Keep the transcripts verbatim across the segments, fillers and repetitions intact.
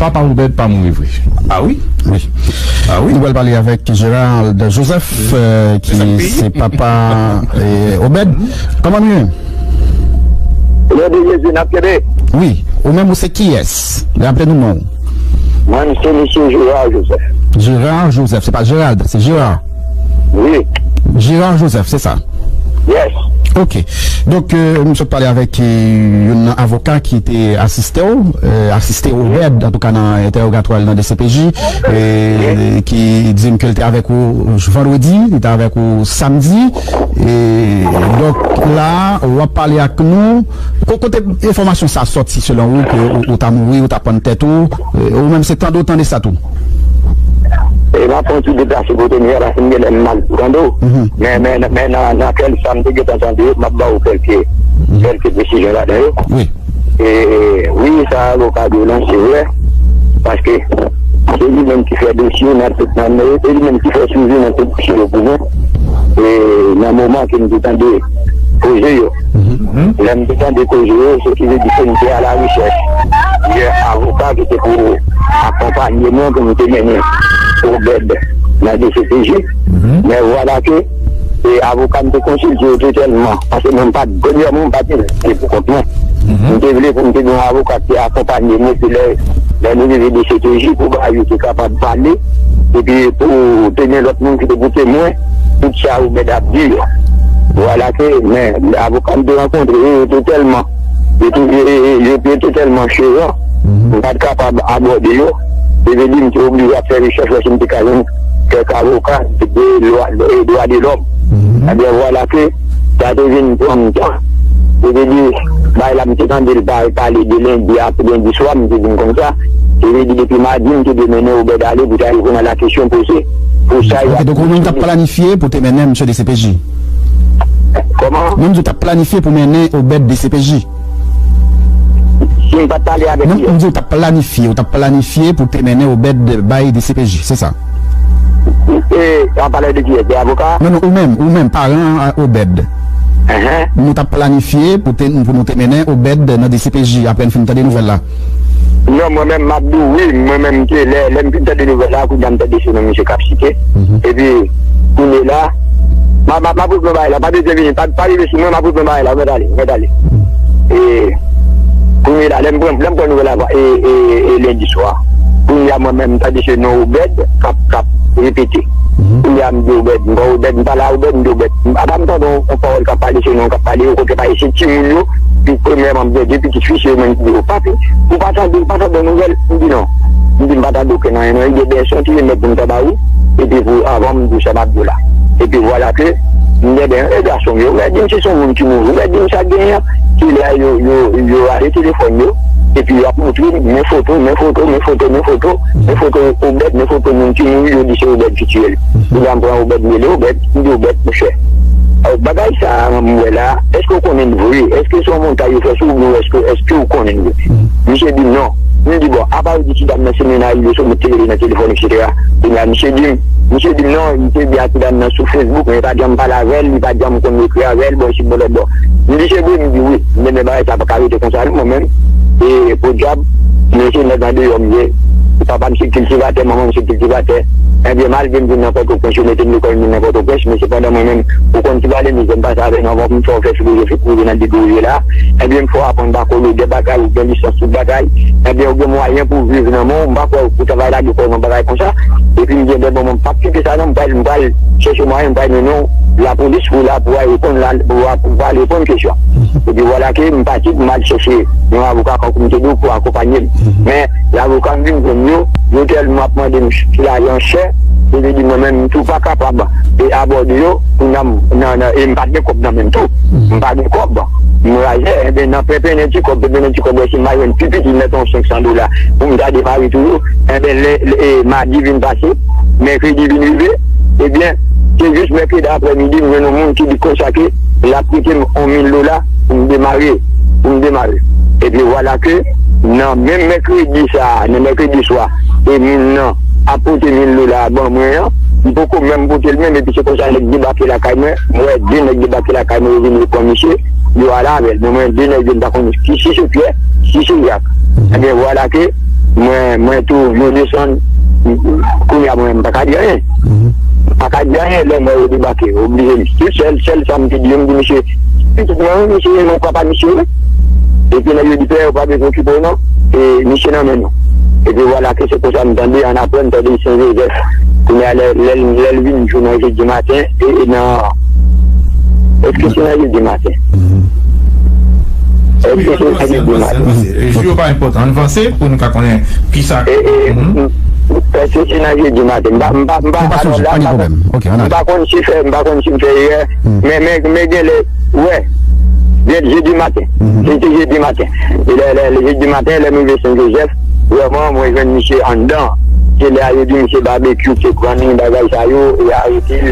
Papa Obed pa mouri vre. Ah wi? Wi. Ah wi? Nou pral pale avèk Gérald Joseph, euh, ki se papa, euh, Obed. Kòman nou ye? Lè de Jezi n ap kenbe. Wi. Ou menm, ou se kiyès? Raple nou non. Mwen, se Mesye Gérard Joseph. Gérard Joseph, se pa Gérald, se Gérard. Wi. Gérard Joseph, se sa? Yes. Ok. Donk, euh, m sot pale avèk, euh, youn nan avoka ki te asiste w, euh, asiste Obed, antouka nan entèwogatwa l nan D C P J, euh, ki di m ke l te avèk ou vandredi, li te avèk ou samdi. E donk, la, w ap pale ak nou. Ko-, kote enfòmasyon sa sòti selon ou ke ou, ou ta mouri, ou ta pann tèt ou? E, ou menm se tande w tande sa tou? E m ap pran ti deplase kote m ye a, paske m gen lè m mal pou tande w. Men, men, men nan, nan kèl sa m te gentan tande yo, m ap ba w kèlke, kèlke presizyon ladan yo. Wi. E, wi, sa avoka di w lan, se vrè. Paske se li menm ki fè dosye nan tout, nan, se li menm ki fè swivi nan tout dosye yo pou mwen. E nan moman ke m te tande koze yo, lè m te tande koze yo, se ki vle di ke m te a la rechèch de avoka ki te pou akonpanye mwen pou m te mennen Obed nan D C P J. Men vwala ke, e avoka m te konsilte yo totalman, paske mwen m pa t, premyèman, m pa t vle pou kont mwen. M te vle pou m te gen yon avoka ki te akonpanye mwen, epi lè, lè nou rive D C P J, pou bagay yo te kapab pale, epi pou te gen lòt moun ki te pou temwen tout sa Obed ap di yo. Vwala ke, men, avoka m te rankontre yo, yo te tèlman, yo te, yo, yo, yo te tèlman cheran, m pa t kapab abòde yo. Se vle di, m te oblije ap fè rechèch, wè si m te ka jwenn kèk avoka de lwa, de dwa de lòm. Ebyen, vwala ke sa te vin pran m tan. Se vle di, bagay la, m te tande l pa-, pale de lendi, apre lendi swa, m te vin konn sa. Se vle di, depi madi, m te dwe mennen Obed ale pou ta reponn a la kesyon poze. Pou sa, y ap... Ok, donk ou menm t ap planifye pou te mennen misye D C P J? Kòman? Menm di w t ap planifye pou mennen Obed D C P J? Si m pa t pale avèk li. Non, m di w t ap planifye, ou t ap planifye pou te mennen Obed bay D C P J, se sa? E, w ap pale de kiyès? De avoka? Non, non, ou menm, ou menm, paran a Obed. Enhen. Nou t ap planifye pou te, pou nou te mennen Obed nan D C P J, apre n fin tande nouvèl la. Non, mwen menm, m ap di w wi, mwen menm, m te, lè, lè m fin tande nouvèl la, kounye a m tande se non misye k ap site. Epi, kounye la, m a, m a, m ap regle bagay la, pa bezwen vini, pa, pa rive sou mwen, m ap regle bagay la, ou mèt ale, ou mèt ale. E, kounye la, lè m pran, lè m pran nouvèl la, e, e, e, lendi swa. Kounye a, mwen menm, m tande se non Obed k ap, k ap repete. Kounye a, m di Obed, m pran Obed, m pale a Obed, m di Obed, apa m tande yon, yon pawòl k ap pale, se non k ap pale, yo kote pa se timoun yo, pi premyèman, m gen de pitit fi, se yo menm ki di, "O papi, ou pa tande, ou pa tande nouvèl?" M di, "Non." M di, "M pa tande okenn anyen, non, e de bèson ki remèt pou m ta ba ou, epi pou avan m di w sa m ap di w la." Epi vwala ke, m gen de, e gason m yo, ou mèt di m si se yon moun ki mouri, ou mèt di m sa genyen, se lè yo, yo, yo rale telefòn yo, epi y ap montre m, men foto, men foto, men foto, men foto, men foto Obed, men foto moun ki mouri, yo di se Obed ki tiye l. Kounye a m pran Obed, m rele Obed, m di Obed, monchè, euh, bagay sa a m wè la, èske w konnen l vre? Èske se yon montay yo fè sou ou, oubyen èske, èske w konnen l vre? Misye di m non. M di, bon, apa yo di ti dam nan se menaj li, se ou ki te rele nan telefòn, etsetera. Kounye a, misye di m, misye di m non, li te byen ak ti dam nan sou Facebook, men li pa t janm pale avè l, li pa t janm konn ekri avè l, bò isit, bò lòt bò. M di, se vre? M di, wi. M di, men bagay sa pa ka rete konsa, non, mwen menm. E, podyab, men se nèg andeyò m ye. Papa m se kiltivatè, manman m se kiltivatè. Ebyen, malgre m vin nan Pòtoprens, yo mete m lekòl, m vin nan Pòtoprens, men sepandan, mwen menm, ou konn ki vale mizè m pase avè nou, anvan pou m fè w fè filozofi pou rive nan degre w ye la. Ebyen, m fè w aprann bako lodè bagay, ou gen lisans tout bagay. Ebyen, ou gen mwayen pou w viv nan men w, m pa kwè ou pou travay lage kò w nan bagay konsa. Epi m gen de moman m p ap kite sa non, m pral, m pral chèche mwayen, m pral mennen w lapolis pou la, pou al reponn la, pou, pou al reponn kesyon. Epi vwala ke m pati pou m al chèche yon avoka, kankou m te di w, pou akonpanye m. Men, avoka m vin jwenn yo, yo tèlman ap mande m ti lajan chè, se vle di mwen menm, m tou pa kapab e abòde yo, pou nan, nan, nan, e m pa t gen kòb nan men m tou. M pa gen kòb. M razè, enben, nan penpennen ti kòb, penpennen ti kòb, wè si m pa jwenn pi piti, mèt yon senk san dola, pou m ta demare toujou. Enben, lè, lè, e, madi vin pase, mèkredi vin rive, ebyen, se jis mèkredi aprèmidi, m jwenn yon moun ki di konsa ke l ap prete m yon mil dola pou m demare, pou m demare. Epi vwala ke nan menm mèkredi sa a, nan mèkredi swa, e moun nan ap pote mil dola a ban mwen an, m poko menm pote l menm, epi se konsa nèg debake lakay mwen, m wè de nèg debake lakay mwen, yo vin reprann misye, yo ale avè l. Mwen, mwen, de nèg yo, m pa konn ki, si se Pyè, si se Jak. Ebyen, vwala ke Mwen, mwen tou, yo desann. Kounye a mwen, m pa ka di anyen. M pa ka di anyen lè m wè yo debake. Oblije m. Se sèl, sèl sa m te di yo, m di misye, pitit mwen, wi, misye, mwen papa misye, wi. Epi nèg yo di, pè, ou pa bezwen okipe w non. E misye nan men nou. Epi vwala ke se konsa m tande, annapre m tande Sen Jozèf. Kounye a, lè, lè, lè l vin jou nan jedi maten, e, e nan, èske se nan jedi maten? Èske se nan jedi maten? Jou yo pa enpòtan. Ann vanse pou nou ka konnen kisa. E, e, èske se nan jedi maten? M pa, m pa, m pa, alò la, m pa konn, m pa konn si fè, m pa konn si m fè erè, men, men, men genlè, wè, jedi maten. Se te jedi maten. E lè, lè, lè jedi maten, lè m rive Sen Jozèf, vrèman, mwen jwenn misye anndan. Se lè a yo di misye Babekyou te pran li, bagay sa yo, e arete l,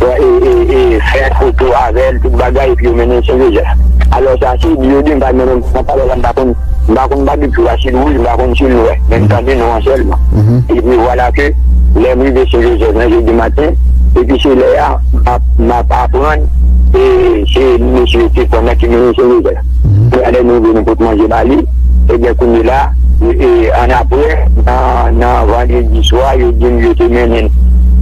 e, e, e fè foto avè l, tout bagay, epi yo mennen l Sen Jozèf. Alò sa, se di yo di m pa, mwen menm, nan palè la, m pa konn, m pa konn Babekyou a, si l wouj, m pa konn si l nwè, men m tande non an sèlman. Epi vwala ke, lè m rive Sen Jozèf nan jedi maten, epi se lè a, m ap, m ap aprann, e se mesye yo te pran nan ki mennen Sen Jozèf. Lè nou vin, nou pot manje ba li. Ebyen, kounye la, e, e, annapre, nan, nan vandredi swa, yo di m yo te mennen l.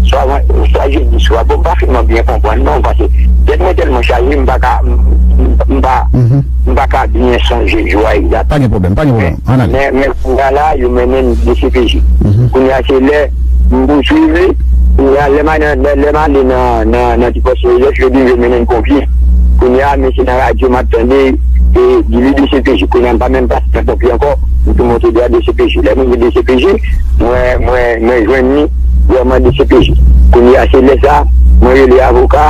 Swa van-, swa jedi swa, bon, m pa finman byen konprann, non, paske tèt mwen tèlman chaje, m pa ka, m, m, m pa, m pa ka byen sonje jou a egzakteman. Pa gen pwoblèm, pa gen pwoblèm. Ann ale. Men, men, kounye a la, yo mennen m D C P J. Kounye a, se lè m pouswiv li. Kounye a, lè m a-, lè, lè m ale nan, nan, nan ti pòs Jozèf, yo di m yo mennen m Ponpye. Kounye a, men se nan radyo m ap tande, e, di li D C P J. Kounye a, m pa menm pase nan Ponpye ankò, m tou monte dwat D C P J. Lè m rive D C P J, mwen, mwen, mwen jwenn li vrèman D C P J. Kounye a, se lè sa, mwen rele avoka,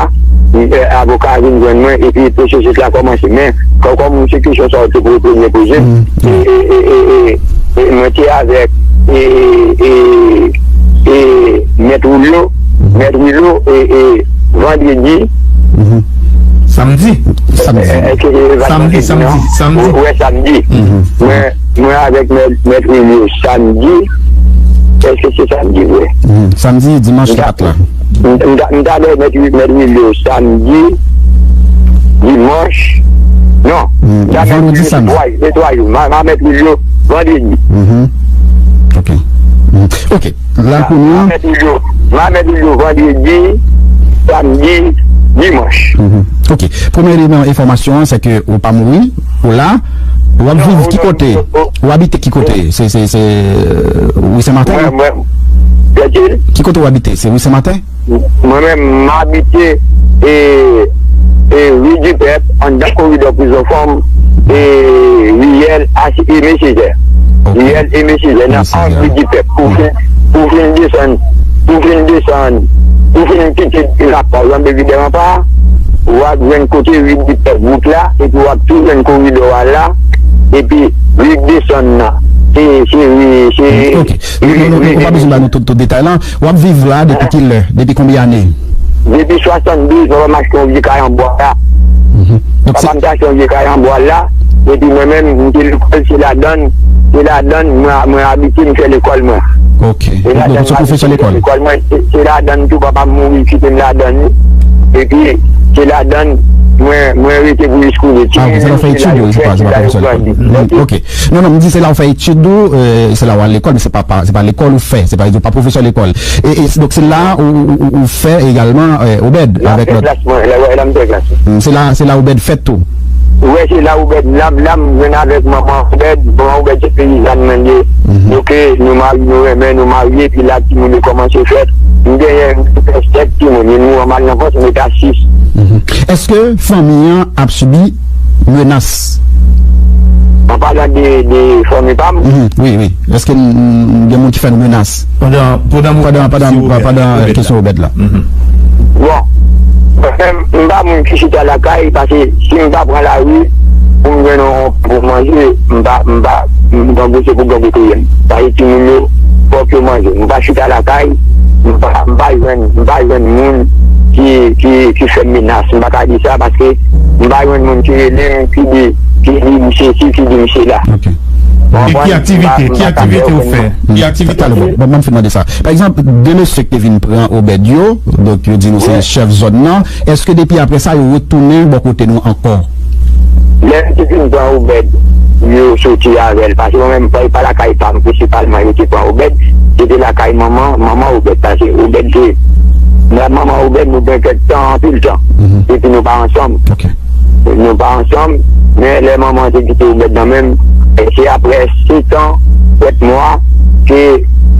e, avoka a vin jwenn mwen, epi pwosesis la kòmanse. Men, kòm, kòm se kesyon sa w te pre-, premye poze m, e, e, e, e, e, e, mwen te avèk, e, e, e, e, Mèt Willo, Mèt Willo, e, e, vandredi. Samdi. Samdi. E, e, e, samdi, samdi, samdi. Wè, samdi. Mwen, mwen avèk Mèt, Mèt Willo samdi. Èske se samdi, vre? Samdi, dimanch, kat la. M, m ta, m ta dwe mèt, mèt Wilio samdi, dimanch. Non, m ta mèt Wilio se twa, se twa jou. M a, m a mèt Wilio vandredi. Ok. Ok. La, kounye a, m a mèt Wilio, m a mèt Wilio vandredi, samdi, dimanch. Ok. Premye eleman enfòmasyon an, se ke ou pa mouri, ou la, ou ap viv ki kote? Ou abite ki kote? Se, se, se, euh, Ri Sen Maten, non? Ki kote ou abite? Se Ri Sen Maten? Mwen menm, m abite, e, e, Ri Dipèp, anndan koridò Prizon Fanm, e, riyèl Aimé Césaire. Ok. Riyèl Aimé Césaire, nan ang Ri Dipèp. Pou fin, pou fin desann, pou fin desann, pou fin kite Depatman Dèranpa, w ap jwenn kote Ri Dipèp, wout la, epi w ap tou jwenn koridò a la, epi ri desann nan. Se, se ri, se... Ok. Non, non, non, ou pa bezwen ba nou tout, tout detay lan. W ap viv la depi ki lè? Depi konbyen ane? Depi swasanndouz, papa m achte yon vye kay an bwa la. Papa m te achte yon vye kay an bwa la. Epi mwen menm, m te lekòl, se ladann, se ladann, mwen, mwen abite, m fè lekòl mwen. Ok. Se ladann mwen abite, m fè lekòl mwen. Se, se ladann tou, papa m mouri, kite m ladann li. Epi, se ladann, mwen, mwen rete pou jiskoule. Ah, se la w fè etid ou, se pa, se pa pwofesè lekòl. Ok. Non, non, m di se la w fè etid ou, euh, se la w al lekòl, men se pa, pa, se pa lekòl ou fè, se pa, ou pa pwofesè lekòl. E, e, donk, se la ou, ou, ou, ou fè egalman, euh, Obèd avèk lòt. La m fè klas mwen, la, la m fè klas mwen. Mm, se la, se la Obèd fèt tou. Wè, se la Obèd, la, la m jwenn avèk manman Obèd, manman Obèd se peyizàn mwen ye. Nou ke, nou mari, nou renmen, nou marye, epi la timoun yo kòmanse fèt. M genyen, m te fè sèt timoun, men nou an mal nan fòs, nou ta sis. Èske fanmi an ap sibi menas? An palan de, de fanmi pa m? Mhm, wi, wi. Èske n, n gen moun ki fè nou menas? Pandan, pandan, pandan kesyon Obèd la. Bon, mwen menm, m pa moun ki chita lakay, paske si m pa pran lari pou m jwenn yon, pou m manje, m pa, m pa, m gangote pou gangote ye m. Paske timoun yo, fòk yo manje. M pa chita lakay, m pa, m pa jwenn, m pa jwenn moun ki, ki, ki fè m menas. M pa ka di sa paske m pa jwenn moun ki rele m, ki di, ki di m se si, ki di m se la. Ok. Ki, ki aktivite, ki aktivite ou fè? Ki aktivite ou fè? Bon, bon, m fin mande sa. Pa egzanp, de mesye ki te vin pran Obèd yo, donk yo di nou se chèf zòn nan, èske depi apre sa, yo retounen bò kote nou ankò? Lè m te fin pran Obèd, yo soti avè l. Paske mwen menm, pa, pa lakay pa m prensipalman yo te pran Obed, se te lakay manman, manman Obed. Paske Obed se, mwen ak manman Obed, nou gen kèk tan, anpil tan. Epi nou pa ansanm. Nou pa ansanm, men lè manman te kite Obed nan men m, e se apre sèt an, sèt mwa, ke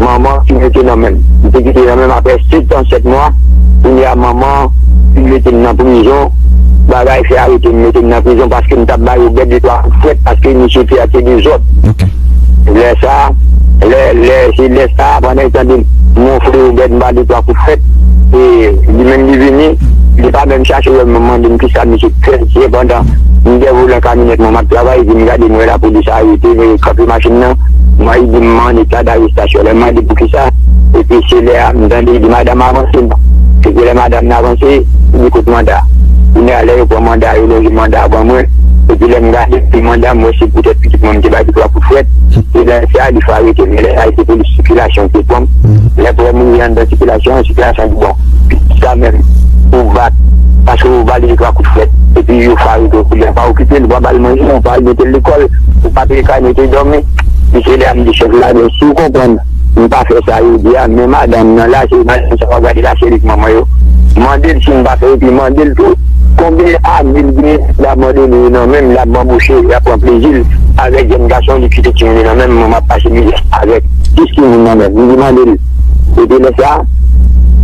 manman fin mete nan men m. Li te kite nan men m apre sèt an, sèt mwa, kounye a manman fin mete m nan prizon. Bagay fè arete m, mete m nan prizon paske m t ap bay Obed de twa kout fwèt paske misye te ap fè dezòd. Lè sa a, lè, lè, se lè sa a, pandan l tande m wonfle Obed, m ba de twa kout fwèt, e li menm li vini, li pa menm chache wè m, mande m kisa misye fè, sepandan m dèyè volan kamyonèt mwen m ap travay, epi m gade m wè lapolis arete m, e kanpe machin nan, mwen li di m an eta darestasyon. Lè m mande poukisa, epi se lè a m tande li di madanm avanse non. Epi lè madanm nan avanse, li di kot manda. Kounye a lè yo pran manda, yo lonje manda a ban mwen, epi lè m gade epi manda, m wè se poutèt pitit mwen m te bay de twa kout fwèt, e lè sa a li fè arete m, e lè sa a se polis sikilasyon ki pran m. Lè pou m rive anndan sikilasyon an, sikilasyon di bon, pitit sa menm, ou bat, paske ou ba li de twa kout fwèt, epi yo fè arete w, kounye a pa okipe l, ou pa ba l manje, ou pa al mete l lekòl, ou pa peye kay mete l dòmi. Epi se lè a m di chèf la, men si w konprann m pa fè sa yo di a, men madanm nan la, se madanm sa w ap gade la, se li k manman yo. Mande l si m pa fè, epi mande l tou, konbyen ane l gen, l ap mande nou yo nan men m, l ap banboche, l ap pran plezi l avèk jèn gason, li kite timoun yo nan men m, mwen m ap pase mizè avèk dis timoun nan men m. M di mande l. Epi lè sa,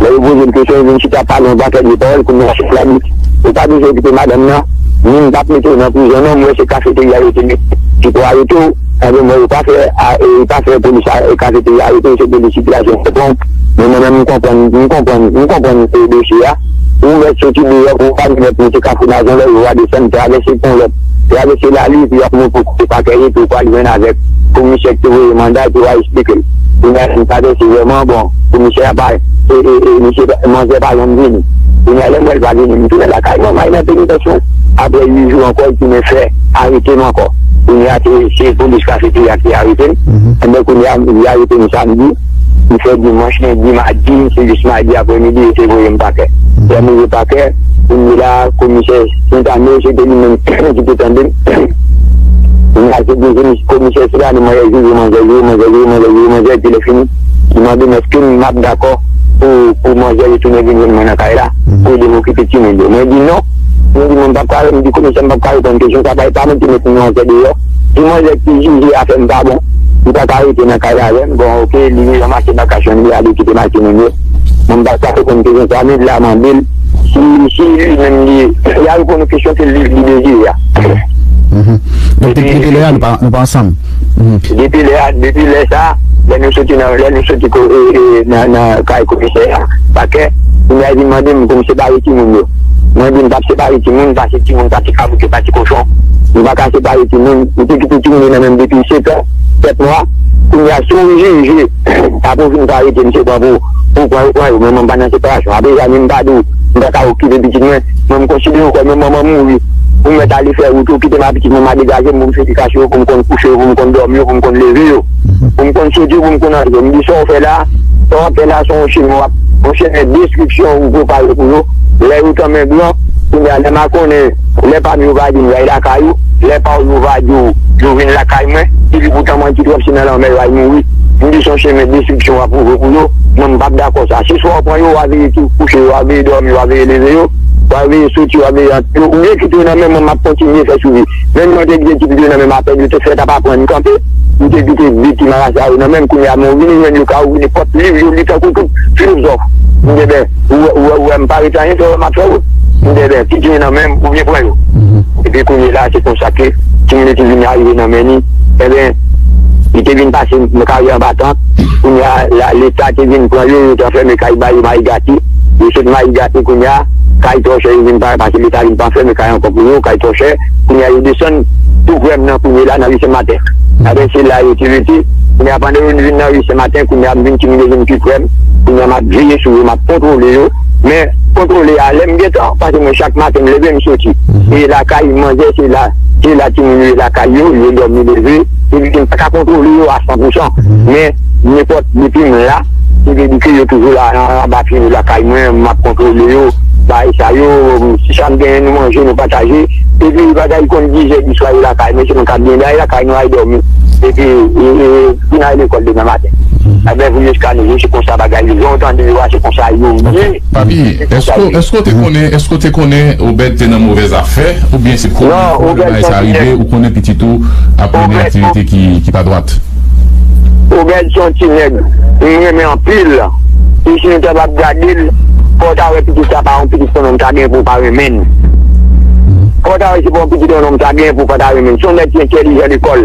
lè yo poze m kesyon, yo vin chita pale yon pakèt de pawòl, kounye a chèf la di, ou pa bezwen okipe madanm nan, ni m p ap mete w nan prizon non, m wè se kafeterya yo te mete, ki pou arete w. Ebyen, mwen, yo pa fè, a, e, yo pa fè polis a, e, kafeterya arete, se polis sikilasyon k pran. Men mwen menm, m konprann, m konprann, m konprann, e, dosye a. Ou mèt soti deyò, pou w pa gen mèt monte Kafou Nazon, lè yo a desann, travèse pon lòt, travèse lari, epi y ap monte w kote pakè yo, epi w pral jwenn avèk komisè ki te voye manda, epi w a eksplike l. Kounye a, m travèse vrèman, bon, komisè a pa, e, e, e, misye, manzè pa janm vini. Kounye a, lè m wè l pa vini, m tounen lakay mwen, m al nan penitansye. Apre uit jou ankò, li tounen fè arete m ankò. Kounye a, se, se polis kafeterya ki arete m. Enben, kounye a, li arete m samdi. Li fè dimanch, lendi, madi, se jis madi aprèmidi, yo te voye m pakè. Lè m rive pakè, kounye la, komisè Sentano, se te li menm ki te tande m. Kounye a, se te komisè Sentano, mwen, jije manzè, jije manzè, jije manzè, jije manzè, epi lè fini, li mande m èske m ap dakò pou, pou manzè retounen vin jwenn mwen nan kay la, pou ede m okipe timoun yo. Mwen di non. Mwen di mwen p ap ka, m di komisè m p ap ka reponn kesyon sa, pa, pa mete met manzè deyò. Si manzè ki jije afè m pa bon, li pa ka rete nan kay la avè m. Bon, oke, li ranmase bagaj li, li ale kite machin li. Mwen m pa ka reponn kesyon sa, men la mande l si, si li menm li, li a reponn kesyon ke li, li dezire a. Donk, depi, depi lè a, nou pa, nou pa ansanm. Depi lè a, depi lè sa, lè nou soti nan, lè nou soti ko-, e, e, nan, nan kay komisè a, pakè, kounye a vin mande m pou m separe timoun yo. Mwen di m p ap separe timoun, paske timoun pa ti kabrit, pa ti kochon. M pa ka separe timoun. M te kite timoun yo nan men m depi sèt an, sèt mwa. Kounye a, si yon jije, apre w fin fè arete, misye pran pou, pou pran yo, pran yo. Men mwen m pa nan separasyon. Apre sa, menm m pa di w, m pa ka okipe pitit mwen. Mwen, m konsidere w kòm yon manman mouri. Ou mèt ale fè wout ou, kite m ak pitit mwen, m a degaje m pou m fè edikasyon yo, pou m konn kouche yo, pou m konn dòmi yo, pou m konn leve yo, pou m konn soti yo, pou m konn antre yo. M di sa w fè la, sa w ap fè la, se yon chemen w ap, yon chemen destriksyon ou prepare pou yo. Lè yo tanmen gran, kounye a, lè m a konnen, lè pa m yo va di m y al lakay ou, lè pa w yo va di w yo vin lakay mwen, epi poutan mwen ki twòp se nan lanmè yo al mouri. M di se yon chemen destriksyon w ap ouvri pou yo. Mwen, m p ap dakò sa. Se swa w pran yo, w a veye tou kouche yo, w a veye dòmi yo, w a veye leve yo, w a veye soti yo, w a veye antre yo, oubyen kite yo nan men mwen, m ap kontinye fè swivi. Menm jan w te kite pitit yo nan men m, apèn yo te fèt ap aprann kanpe, m te kite viktim a sa yo nan men m, kounye a, men w vini jwenn yo ka ouvri nenpòt liv yo li tankou tout filozòf. M di, ben, ou wè, ou wè, ou wè m pa rete anyen, fè wè m ap fè wout. M di, ben, pitit yo nan men m, oubyen pran yo. Epi kounye la, se konsa ke timoun yo te vin arive nan men li. Enben, li te vin pase yon karyè anba tant. Kounye a, la, Leta te vin pran yo, yo te anfème kay ba yo Mayi Gati. Yo sot Mayi Gati, kounye a, kay twò chè, yo vin pa, paske Leta vin pa anfème kay ankò pou yo, kay twò chè. Kounye a, yo desann tou prè m nan, kounye la, nan ri Sen Maten. Enben, se la yo te rete. Kounye a, pandan yo vin nan ri Sen Maten, kounye a, m vin timoun yo vin pi prè m. Kounye a, m ap veye sou yo, m ap kontwole yo. Men, kontwole a, lè m gentan, paske mwen, chak maten, m leve, m soti. E lakay manzè, se la, se la timoun yo lakay yo, yo dòmi leve. Epi m pa ka kontwole yo a san pou san. Men, nenpòt, depi m la, se vle di ke yo toujou la, an, anba pye yo lakay mwen, m ap kontwole yo, bagay sa yo, si sa m genyen, nou manje, nou pataje. Epi bagay konn dizè di swa yo lakay, mesye nou ka byen bay lakay nou al dòmi. Epi e, e, pou n al lekòl demen maten. Ebyen pou mesye ka nou se konsa bagay yo, jan w tande yo a, se konsa yo ye. Papi, èske èske w te konnen èske w te konnen Obed te nan movèz afè, oubyen se premye fwa bagay sa rive ou konnen pitit ou ap mennen aktivite ki ki pa dwat? Obed se yon ti nèg m renmen anpil. E si nou ta p ap gade l, fò w ta wè pitit sa pa yon pitit konnen m ta gen pou w pa renmen l. Fò w ta wè se pa yon pitit konnen m ta gen pou w pa ta renmen l. Se yon nèg ki entèlijan lekòl.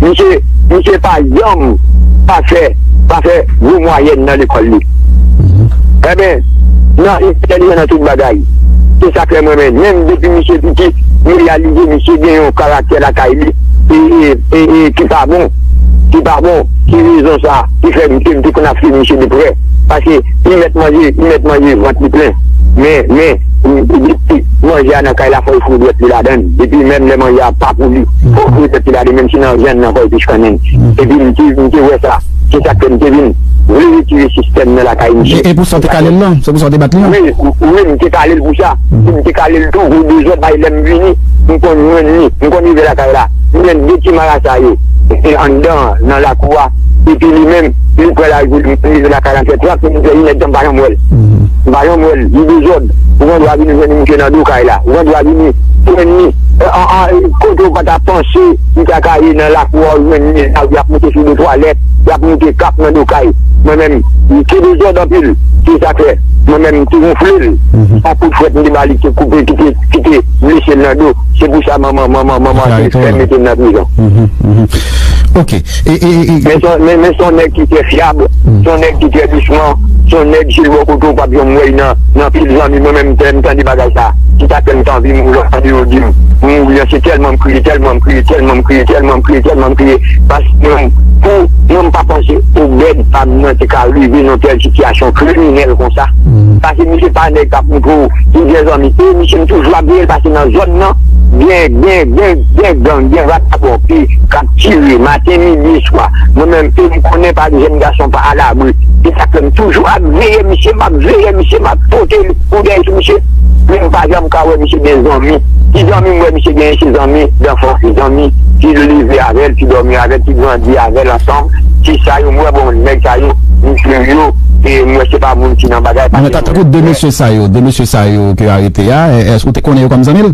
Misye, misye pa janm pa fè, pa fè gwo mwayèn nan lekòl li. Ebyen, nan entèlijan nan tout bagay. Se sa k fè mwen menm, menm depi misye piti, m reyalize misye gen yon karaktè lakay li e, e, e, e ki pa bon, ki pa bon, ki rezon sa ki fè m te, m te konn ap swiv misye de prè. Paske li mèt manje, li mèt manje vant li plen. Men, men, depi manje a nan kay la, fò l foure dwèt li ladan l. Depi menm lè manje a pa pou li, fò l foure dwèt li ladan l, menm si nan vyann nan, fò l pich kanmenm. Epi m te, m te wè sa. Se sa k fè m te vin vle retire sistèm nan lakay misye. E, e pou sa w te kale l lan? Se pou sa w te bat li lan? Wi, wi, m te kale l pou sa. M te kale l tou, pou dezòd, bay lè m vini, m konn jwenn li, m konn rive lakay la. M jwenn de ti marasa yo, e anndan, nan lakou a. Epi li menm, li pran laj li, m rive lakay la, m fè trant minit, lè inèdtan, m pa janm wè l. M pa janm wè l, li dezòd. Ou gen dwa vini jwenn misye nan do kay la. Ou gen dwa vini jwenn li, e, an, an, kote w pa ta panse li ta ka ye nan lakou a, ou jwenn li la, y ap moute sou do twalèt, y ap moute kap nan do kay. Mwen menm, m te dezòd anpil. Se sa k fè, mwen menm, m te wonfle l. Yon kout fwèt m te ba li, ki te koupe, ki te, ki te blese l nan do. Se pou sa manman, manman, manman te fè mete l nan prizon. Ok. E, e, e, men se yon, men, men se yon nèg ki trè fyab, se yon nèg ki trè dousman, se yon nèg si l bò kote w p ap janm wè l nan, nan pil zanmi. Mwen menm, m tande bagay sa. Se sa k fè m t anvi mouri lè m tande yo di m mouri an. Se tèlman m kriye, tèlman m kriye, tèlman m kriye, tèlman m kriye, tèlman m kriye. Paske mwen, pou mwen, m pa panse Obed pa m nan te ka rive nan tèl sitiyasyon kriminèl konsa. Paske misye pa nèg k ap montre w plizyè zanmi. E misye m toujou ap veye l, paske nan zòn nan, gen, gen, gen, gen gang, gen vakabon ki k ap tire maten, midi, swa. Mwen menm, e m konnen pa jèn gason pa alabri. Se sa k fè m toujou ap veye misye, m ap veye misye, m ap pote koudèy sou misye. Men m pa janm ka wè misye gen zanmi. Ti zanmi m wè misye genyen, se zanmi danfans, se zanmi ki leve avè l, ki dòmi avè l, ki grandi avè l ansanm. Se sa yo m wè, bon, nèg sa yo, misye yo, e m wè se pa moun ki nan bagay. Mwen ta tankou de mesye sa yo, de mesye sa yo ke arete a, e, èske w te konnen yo kòm zanmi l?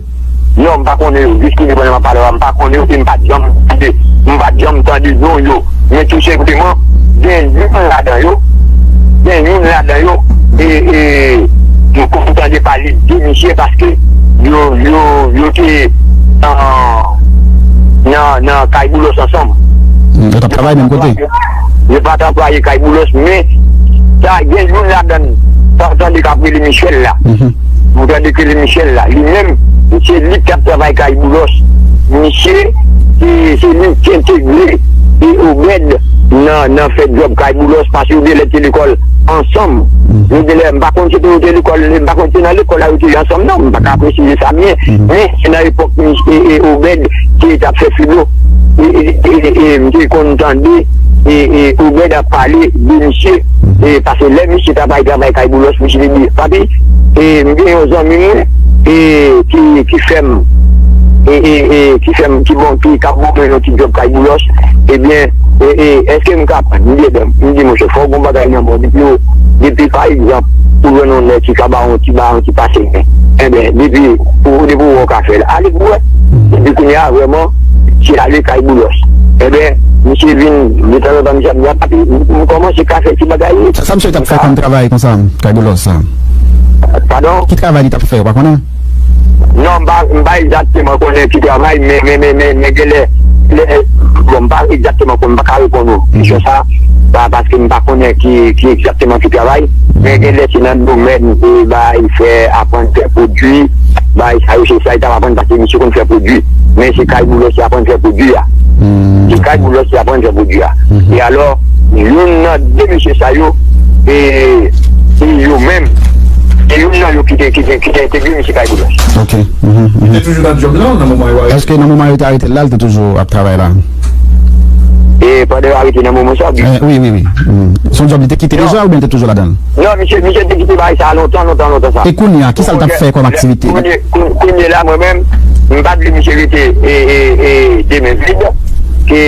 Non, m pa konnen yo. Jis kounye a pandan m ap pale w a, m pa konnen yo, e m pa t janm tande, m pa t janm tande non yo. Men tou senpleman, gen youn ladan yo, gen youn ladan yo, e, e, m konn tande pale de misye paske yo, yo, yo te nan, nan, nan kay Boulos ansanm. Hmm, yo t ap travay menm kote? Yo pa t anplwaye kay Boulos, men sa, gen youn ladan, sa w tande k ap rele Michel la. Ou tande ke li Michel la, li menm, se li k t ap travay kay Boulos. Misye, se, se li ki entegre e Obed nan, nan fè djòb kay Boulos, paske yo genlè te lekòl ansanm. Yo genlè, m pa konn si te yo te lekòl, m pa konn si nan lekòl la yo te ye ansanm, non, m pa ka presize sa byen. Men se nan epòk misye, e, Obed ki t ap fè filo. E, e, e, e, m te konn tande, e, e, Obed ap pale de misye, e, paske lè misye t ap al travay kay Boulos, misye te di, "Papi, e, m gen yon zanmi mwen, e, ki, ki fè m, e, e, e, ki fè m, ki bon, ki k ap ban mwen yon ti djòb kay Boulos. Ebyen, e, e, èske m ka pran?" M di, "Ebyen," m di, "monchè, fò w gen yon bagay nan men w, depi w, depi, pa egzanp, ou jwenn yon nèg ki ka ba w yon ti, ba w yon ti pase men. Ebyen, depi, ou, depi w wè w ka fè l, ale pou w wè." Epi kounye a, vrèman, misye ale kay Boulos. Ebyen, misye vin, detanzantan, misye ap di, "A, papi, m, m kòmanse ka fè ti bagay wi." Sa, sa misye t ap fè kòm travay konsa, kay Boulos sa? Padon? Ki travay li t ap fè, ou pa konnen? Non, m pa, m pa egzakteman konnen ki travay, men, men, men, men, men genlè, lè, bon, m pa egzakteman konnen, m pa ka reponn ou kesyon sa, pa, paske m pa konnen ki, ki egzakteman ki travay, men genlè se nan domèn, e, bay fè, aprann fè pwodui, bay sa yo, se sa li t ap aprann, paske misye konn fè pwodui, men se kay Boulos li aprann fè pwodui a. Se kay Boulos li aprann fè pwodui a. E alò, youn nan de mesye sa yo, e, e yo menm, e youn nan yo ki te, ki te, ki te entegre misye kay Boulos. Ok. Li te toujou nan djòb lan nan moman yo arete? Èske nan moman yo te arete l la, li te toujou ap travay la? E, E pandan yo arete nan moman sa, wi. Eh, wi, wi, wi. Hmm. Se yon djòb li te kite deja oubyen li te toujou ladan l? Non, misye, misye te kite bagay sa lontan, lontan, lontan sa. E kounye a, kisa l t ap fè kòm aktivite? Kounye, kounye, kounye la, mwen menm, m pa t vle misye rete e, e, e, de men vid. Ke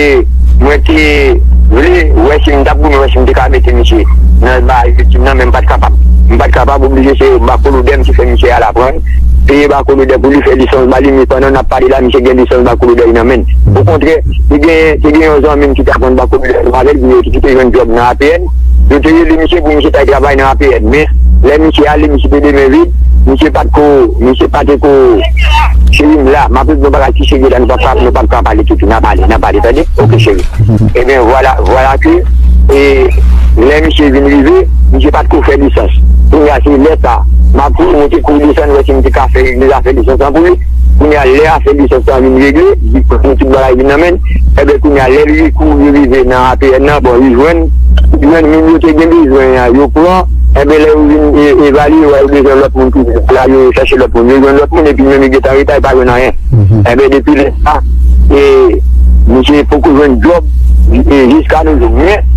mwen te vle wè si m t ap goumen, wè si m te ka mete misye nan bagay viktim nan, men m pa t kapab. M pa t kapab, oblije se bakolodè m ki fè misye al aprann. Peye bakolodè pou li fè lisans ba li, men pandan n ap pale la, misye gen lisans bakolodè li nan men l. Okontrè, te gen, te gen yon zanmi m ki t ap vann bakolodè ansanm avè l, ki, ki te jwenn djòb nan A P N. Yo te rele misye pou misye t al travay nan A P N. Men, lè misye ale, misye te de men vid, misye pa t ko, misye pa te ko, cheri m la, m ap regle yon bagay ki serye la, nou p ap ka, nou p ap ka pale toutou, n a pale, n a pale, tande? Ok, cheri. Ebyen, vwala, vwala ke, e, lè misye vin rive, misye pa t ko fè lisans. Kounye a, se lè sa, m ap kouri monte, kouri desann, wè si m te ka fè, regle zafè lisans lan pou li. Kounye a, lè afè lisans lan vin regle, li pran tout bagay vin nan men l. Ebyen, kounye a, lè l ri-, kouri rive nan A P N nan, bon, li jwenn, li jwenn moun yo te gen bezwen an, yo pran. Ebyen, lè yo vin e-, evalye, yo wè yo bezwen lòt moun tou. La, yo chèche lòt moun. Yo jwenn lòt moun, epi menm li gentan reta, li pa jwenn anyen. Ebyen, depi lè sa, e, misye poko jwenn djòb, e, jiska nou jou. Men,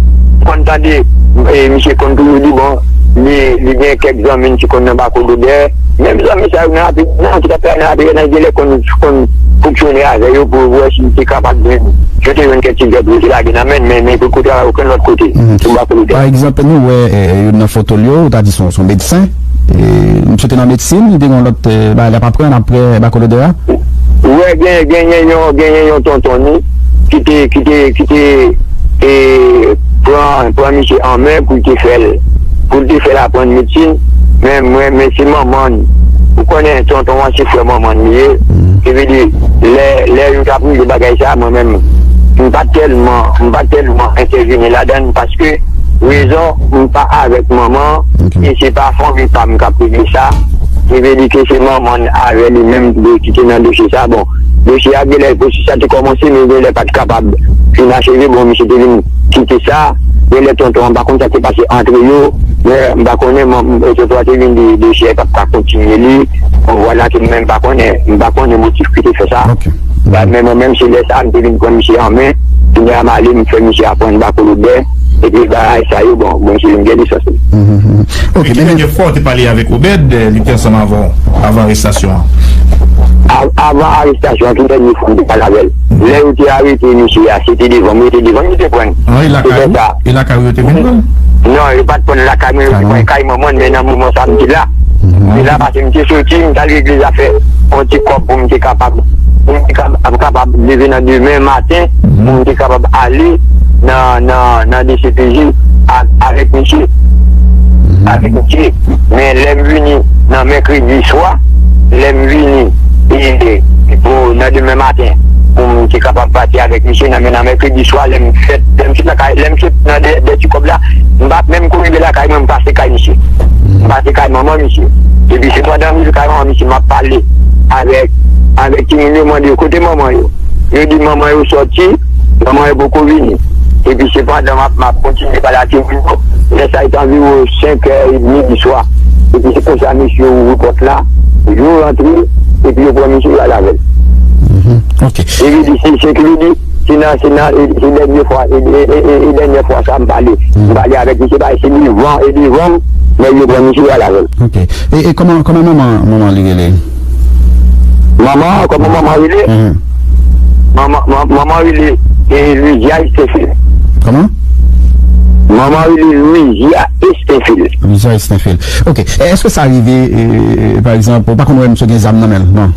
konn tande, e, misye konn toujou di, bon, li, li gen kèk zanmi l ki konn nan bakolodè. Menm zanmi sa yo nan A P N nan, ki t ap travay nan A P N nan, genlè konn, konn fonksyone avè yo pou wè si li te kapab jwenn, yo te jwenn kèk ti djòb, yo te lage nan men l, men, men poko travay okenn lòt kote, sou bakolodè. Pa egzanp, nou wè, e, e, youn nan foto l yo, ou ta di se yon, se yon medsen. E, misye te nan medsin, li te gen yon lòt, e, bagay l ap aprann apre bakolodè a? Ou wè, gen, genyen yon, genyen yon tonton ni ki te, ki te, ki te, e, pran, pran misye an men pou l te fè l, pou l te fè l aprann medsin. Men mwen, men se manman l. Ou konnen tonton an se frè manman l li ye. Ki vle di, lè, lè yo t ap regle bagay sa, mwen menm, m pa t tèlman, m pa t tèlman entèvini ladan l paske rezon, m pa avèk manman, e se pa fanmi pa m k ap regle sa. Li vle di ke se manman l avè li menm ki te nan dosye sa. Bon, dosye a genlè, pwosesis la te kòmanse, men genlè pa t kapab fin acheve. Bon, misye te vin kite sa. Genlè tonton an, m pa konn sa k te pase antre yo. Men m pa konnen, tonton an te vin di dosye a p ap ka kontinye li. Bon, vwala ke mwen menm m pa konnen, m pa konnen motif ki te fè sa. Men mwen menm, se lè sa a, m te vin pran misye an men. Kounye a, m ale, m fè misye aprann bakolodè. Epi bagay sa yo, bon, bon, se yon gèl esans. Ok, men, men, fwa w te pale avèk Obed, eh, li te ansanm avè w avan arestasyon an? A-, avan arestasyon an, tout dènye fwa m te pale avè l. Lè yo te arete misye a, se te devan m, yo te devan m, yo te pran l. Ah, e lakay ou? E lakay ou yo te vin pran l? Non, yo pa t pran l lakay mwen, yo te pran l kay manman l, men nan moman sa a, m te la. M te la paske m te soti, m t al regle zafè yon ti kòb pou m te kapab, pou m te kapab, kapab leve nan demen maten, pou m te kapab ale nan, nan, nan D C P J a-, avèk misye. Avèk misye. Men lè m vini nan mèkredi swa, lè m vini, e, pou, nan demen maten, pou m te kapab pati avèk misye, nan, men nan mèkredi swa, lè m fèt, lè m sot lakay, lè m sot nan dè, dè ti kòb la, m pa t menm ko rive lakay mwen, m pase kay misye. M pase kay manman misye. Epi se pandan m rive kay manman misye, m ap pale avèk, avèk timoun yo, mande yo kote manman yo. Yo di manman yo sòti, manman yo poko vini. Epi sepandan, m ap, m ap kontinye pale ak timoun yo. Lè sa a, li te anviwon senk è edmi di swa. Epi se konsa, mesye yo ouvri pòt la, yo rantre, epi yo pran mesye yo al avè l. Mhm. Ok. Epi li di, se, se ki li di, se nan, se nan, e, se dènye fwa, e, e, e, e, e dènye fwa sa a m pale. M pale avèk misye, se devan, e devan m, nèg yo pran misye yo al avè l. Ok. E, e kòman, kòman manman, manman li rele? Manman, kòman manman rele? Mhm. Manman, man-, manman rele, e, Louisia Estenfil. Kòman? Manman rele Louisia Estenfil. Louisia Estenfil. Ok. E, èske sa rive, e, e, pa egzanp, ou pa konn wè misye gen zam nan men l, non?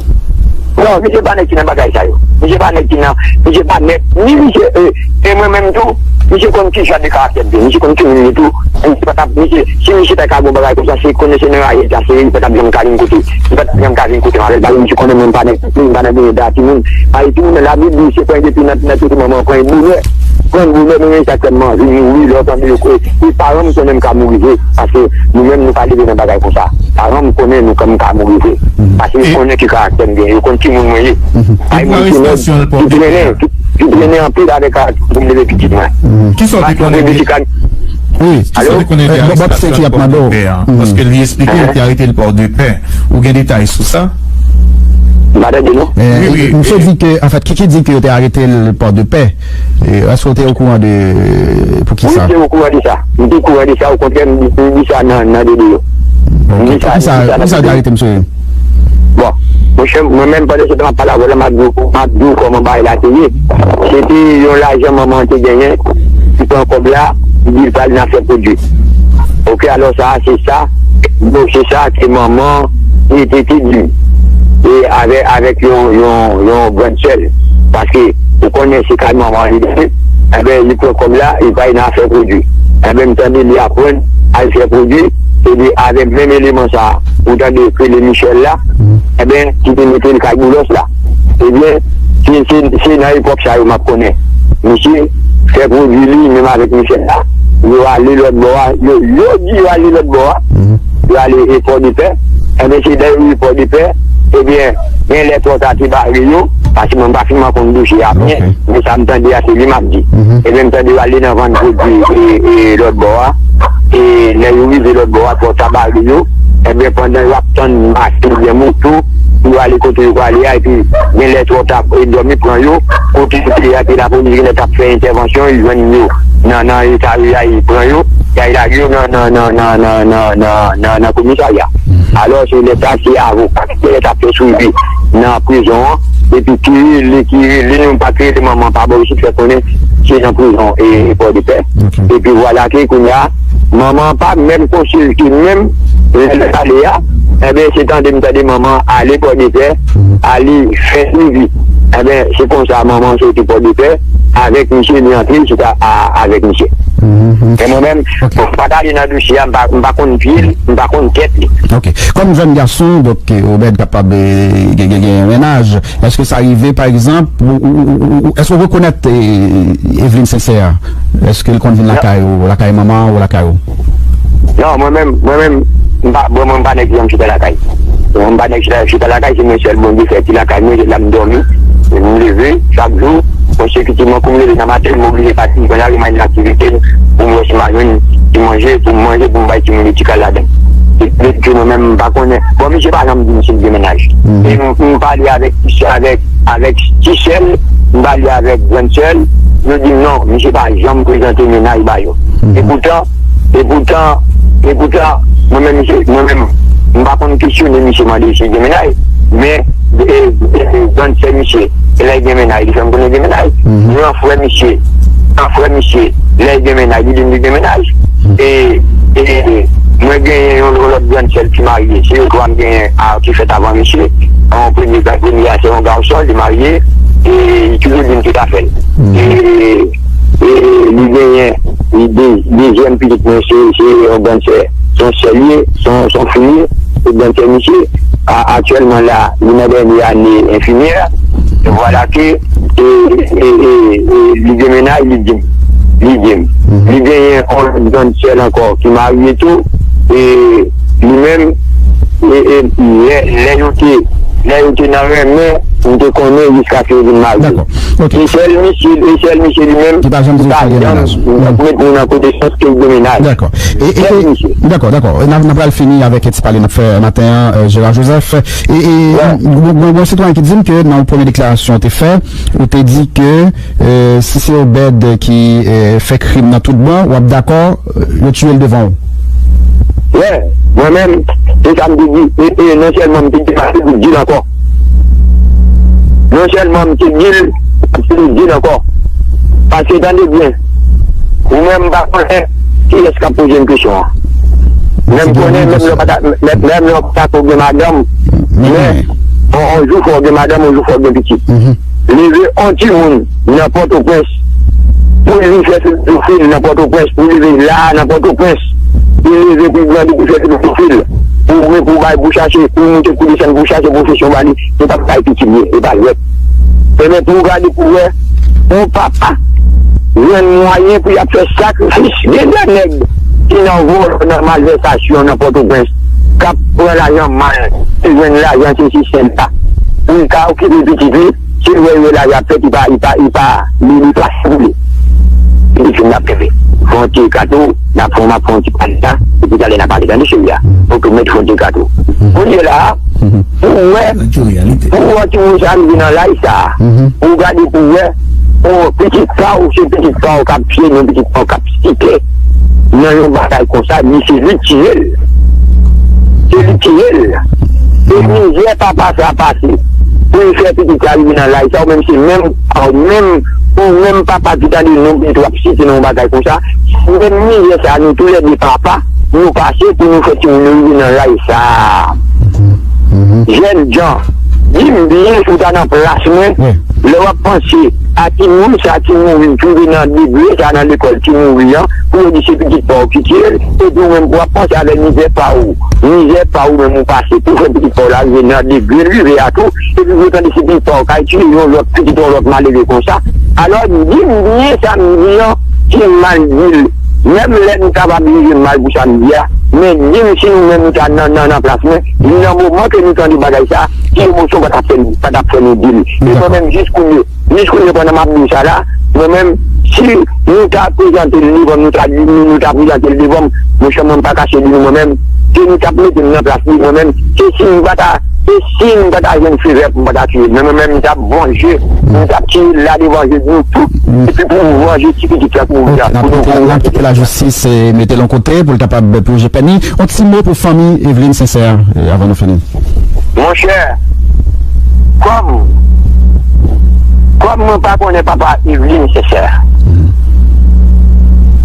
Non, misye pa nèg ki nan bagay sa yo. Misye pa nèg ki nan, misye pa nèg, ni misye, e, e mwen menm tou, misye konn ki jan de karaktè m ye, misye konn ki moun m ye tou. Misye pa t ap, misye, si misye ta ka gon bagay konsa, se konnen se nan rayèt la, se li pa t ap janm ka vin kote. Li pa t ap janm ka vin kote m avè l, paske misye konnen mwen m pa nan, m pa nan bezwen da timoun. Paske timoun nan, Labib di, se pran depi nan, nan tete manman, pran bonè. Pran bonè, mwen menm sa k fè m anvi mouri, lè w tande yo kwe. E paran m konnen m ka mouri vre, paske nou menm nou pa leve nan bagay konsa. Paran m konnen nou, m ka mouri vre. Paske yo konnen ki karaktè m gen, yo konn ki moun mwen ye. Ay, mwen se nèg ki trennen, ki, ki trennen anpil avèk karaktè pou m leve pitit mwen. Kisa w te konnen de, wi, kisa w te konnen de arestasyon Pòdepè a? Paske li eksplike yo te arete l Pòdepè. Ou gen detay sou sa? M pa tande, non. Wi, wi. Misye di ke, anfèt, Kiki di ke yo te arete l Pòdepè. Èske w te okouran de pou ki sa? Wi, m te okouran de sa. M te okouran de sa. Okontrè, m di, m di sa nan, nan videyo. M di sa, m di sa nan videyo. Pou ki sa yo te arete misye? Bon, monchè, mwen menm, pandan se tan m ap pale avè w la, m ap di w, m ap di w kòman bagay la te ye. Se te yon lajan manman an te genyen, li pran kòb la, li di l pral nan afè pwodui. Oke, alò sa, se sa, bon, se sa ke manman te, te, te di m. E avè, avèk yon, yon, yon grann sè l. Paske, ou konnen se kay manman li ye, enben, li pran kòb la, li pral nan afè pwodui. Enben, m tande li aprann al fè pwodui, epi avèk menm eleman sa a, ou tande yo k rele Michel la, enben, ki te mete l kay Boulos la. Ebyen, se, se, se nan epòk sa yo m ap konnen. Misye fè pwodui li, menm avèk Michel la, yo ale lòt bò a, yo, yo di yo ale lòt bò a, yo ale e Pòdepè, enben, se lè yo rive Pòdepè, ebyen, gen lè twò ta te bare yo, paske mwen m pa finman konn dosye a byen, men sa m tande a, se li m ap di. Ebyen, m tande yo ale nan vann pwodui e, e lòt bò a, e lè yo rive lòt bò a, twò ta bare yo, enben, pandan yo ap tann machin oubyen moto pou yo ale kote yo prale a, epi gen lè twò ta, e dòmi pran yo, kote yo te ye a, epi lapolis gen lè t ap fè entèvansyon, yo jwenn yo nan, nan eta yo ye a, yo pran yo, y al lage yo nan, nan, nan komisarya. Alò, se lè sa, se avoka ki te t ap fè swivi nan prizon an, epi ki rele, ki rele nou, pa ki rele manman pa bò isit, fè konnen se nan prizon e, e Pòdepè. Epi vwala ke kounye a, manman an pa menm konsilte menm lè l ale a, enben, se tande m tande manman an ale Pòdepè, ale fè swivi. Enben, se konsa manman an soti Pòdepè, avèk misye, li antre chita a, avèk misye. Men mwen menm, bon, m pa t ale nan dosye a, m pa, m pa konn pye l, m pa konn tèt li. Ok. Kòm jèn gason, donk, eh, Obed kapab, eh, gen, gen, gen yon mennaj, èske sa rive, pa egzanp, ou, ou, ou, ou, èske w rekonèt, eh, Eveline Sincère? Èske l konn vin lakay ou, lakay manman ou, lakay ou? Non, mwen menm, mwen menm, m pa, bon, mwen, m pa nèg ki janm chita lakay. Mwen, m pa nèg chita, chita lakay, se mwen sèl Bondye fè ki lakay mwen, se la m dòmi, m leve, chak jou, konsekitivman, kou m leve nan maten, m oblije pati, m pran lari, m al nan aktivite m, pou m wè si m a jwenn ti manje, pou m manje, pou m bay timoun yo ti kal ladan. Epi, mwen menm, m pa konnen. Bon, misye pa janm di m si l gen mennaj. E m, m pale avèk, avèk, avèk ti sè l, m pale avèk grann sè l, yo di m non, misye pa janm prezante mennaj ba yo. E poutan, e poutan, e poutan, mwen menm, misye, mwen menm, m pa konn kesyone misye, mande si l gen mennaj, men, e, e, e, grann sè misye, lè l gen mennaj, li fè m konnen l gen mennaj. Gran frè misye, gran frè misye, lè l gen mennaj, li di m li gen mennaj. E, e, e, mwen genyen yon lòt grann sè l ki marye. Se yo twa m genyen a, ki fèt avan misye. Yon premye, premye a, se yon gason, li marye. E li toujou di m tout afè l. E, e li genyen, li de, dezyèm pitit mwen, se, se yon grann sè, se yon sè l ye, se yon, se yon fi l ye, se grann sè misye. A, aktyèlman la, li nan dènye ane enfimyè. Vwala ke, e, e, e, e, li gen mennaj, li di m. Li di m. Li genyen yon lòt grann sè l ankò ki marye tou. E li menm, e, e, lè, lè yo te, lè yo te nan renmen, m te konnen jiskaske yo vin marye. Dakò. Ok. E sèl misye, e sèl misye li menm ki pa janm di w si l gen mennaj. Ki pa janm met mwen nan konesans ke l gen mennaj. Dakò. E, e, sèl misye. Dakò, dakò. E n a, n a pral fini avèk ti pale n ap fè maten an, euh, Gérard Joseph. E, e, gon, gon, gon sitwayen ki di m ke nan yon premye deklarasyon w te fè, ou te di ke, euh, si se Obed ki, euh, fè krim nan tout bon, w ap dakò, euh, yo tiye l devan w. Wè, mwen menm, se sa m te di. E, e non sèlman m te di, m te di l ankò. Non sèlman m te di l, m te di l ankò. Paske tande byen, ou menm m pa konnen kiyès k ap poze m kesyon an. Men m konnen menm lè w pa ta, menm, menm lè w pa ta ko gen madanm, men on, on jou fò w gen madanm, on jou fò w gen pitit. Leve on timoun nan Pòtoprens pou l vin fè filozofil nan Pòtoprens, pou l leve la a nan Pòtoprens, pou l leve pou l grandi pou l fè filozofil, pou, pou bay, pou chache, pou moute, pou desann, pou chache pwofesyon ba li, se pa bay pitit li, e pa jwèt. Ebyen, pou w gade pou w wè, yon papa jwenn mwayen pou y ap fè sakrifis. Gen de nèg ki nan vòlò, nan malvèsasyon nan Pòtoprens, k ap pran lajan mal, ki jwenn lajan sesi sèl la, pou l ka okipe pitit li, se lè yo wè lajan ap fèt, li pa, li pa, li pa, li, li pa sou li. Li di fin ap kenbe. fè yon ti kato, n ap fè, m ap fè yon ti pale la, epi talè n a pale, tande cheri a. Oke, mèt fè yon ti kato. Kounye la, pou wè, pou wè timoun sa rive nan laj sa, pou gade pou wè, yon pitit pa w, se pitit pa w k ap pye, yon pitit pa w k ap site nan yon bagay konsa, li se li k tiye l. Se li k tiye l. E mizè papa sa pase pou l fè pitit sa rive nan laj sa, ou menm se menm, ou menm, ou menm papa ki tande non pitit w ap site nan yon bagay konsa, se menm mizè sa nou toulède papa nou pase pou nou fè timoun yo rive nan laj sa. Jènjan, di m byen si w ta nan plas mwen, lè w ap panse a timoun sa ki mouri, ki rive nan degre sa nan lekòl ki mouri an, pou yo di se pitit pa w ki tiye l, epi ou menm pou w ap panse avèk mizè pa w, mizè pa w menm ou pase pou fè pitit pa w la rive nan degre l rive a tou, epi pou w tande se pitit pa w k al tiye yon lòt pitit yon lòt malere konsa. Alò, di m byen sa m di an, si m mal di l, menm lè nou kapab jije m mal pou sa m di a, men di m si nou menm nou ta nan, nan, nan plas mwen, nan moman ke nou tande bagay sa, ki emosyon pa t ap fè, pa t ap fè nou di l. E mwen menm, jis kounye, jis kounye, pandan m ap di w sa la, mwen menm, si nou ta prezante l devan m, nou ta di, nou, nou ta prezante l devan m, monchè, mwen m pa kache di nou, mwen menm, ke nou t ap mete m nan plas li, mwen menm, ke si m pa ta, ke si m pa ta jwenn favè pou m pa ta tiye l, men mwen menm, m t ap vanje, m t ap tiye l la devan je nou tout, epi pou vanje ti pitit la k mouri a, pou nou, pou n ap kite lajistis, eh, mete l yon kote, pou l kapab ploje pèn li. Yon ti mo pou fanmi Eveline Sincère, eh, avan nou fini. Monchè, kòm, kòm mwen pa konnen papa Eveline Sincère,